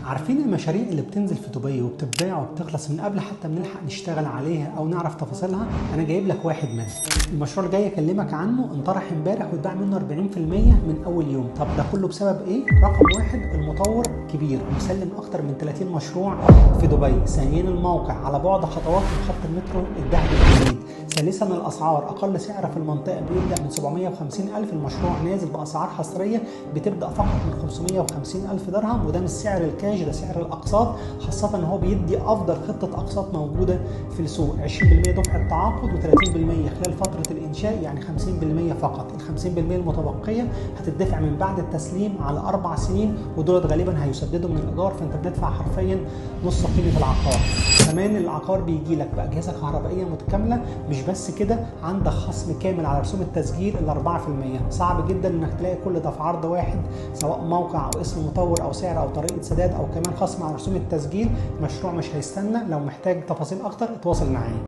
عارفين المشاريع اللي بتنزل في دبي وبتتباع وبتخلص من قبل حتى بنلحق نشتغل عليها او نعرف تفاصيلها؟ انا جايب لك واحد منهم. المشروع اللي جاي اكلمك عنه انطرح امبارح واتباع منه 40% من اول يوم. طب ده كله بسبب ايه؟ رقم واحد، المطور كبير ومسلم اكتر من 30 مشروع في دبي. ثانيا، الموقع على بعد خطوات من خط المترو الذهبي الجديد. ثالثا، الاسعار اقل سعر في المنطقة بيبدا من 750 الف، المشروع نازل باسعار حصرية بتبدا فقط من 550 الف درهم، وده مش سعر الكاش، ده سعر الاقساط، خاصة ان هو بيدي افضل خطه اقساط موجودة في السوق، 20% دفعه تعاقد و30% خلال فترة الانشاء، يعني 50% فقط. ال 50% المتبقية هتدفع من بعد التسليم على 4 سنين، ودولت غالبا هيسددوا من الايجار، فانت بتدفع حرفيا نص قيمة العقار. كمان العقار بيجي لك باجهزه كهربائية متكاملة، مش بس كده، عندك خصم كامل على رسوم التسجيل ال 4%. صعب جدا انك تلاقي كل ده في عرض واحد، سواء موقع او اسم مطور او سعر او طريقه سداد او كمان خصم على رسوم التسجيل. المشروع مش هيستنى، لو محتاج تفاصيل اكتر اتواصل معايا.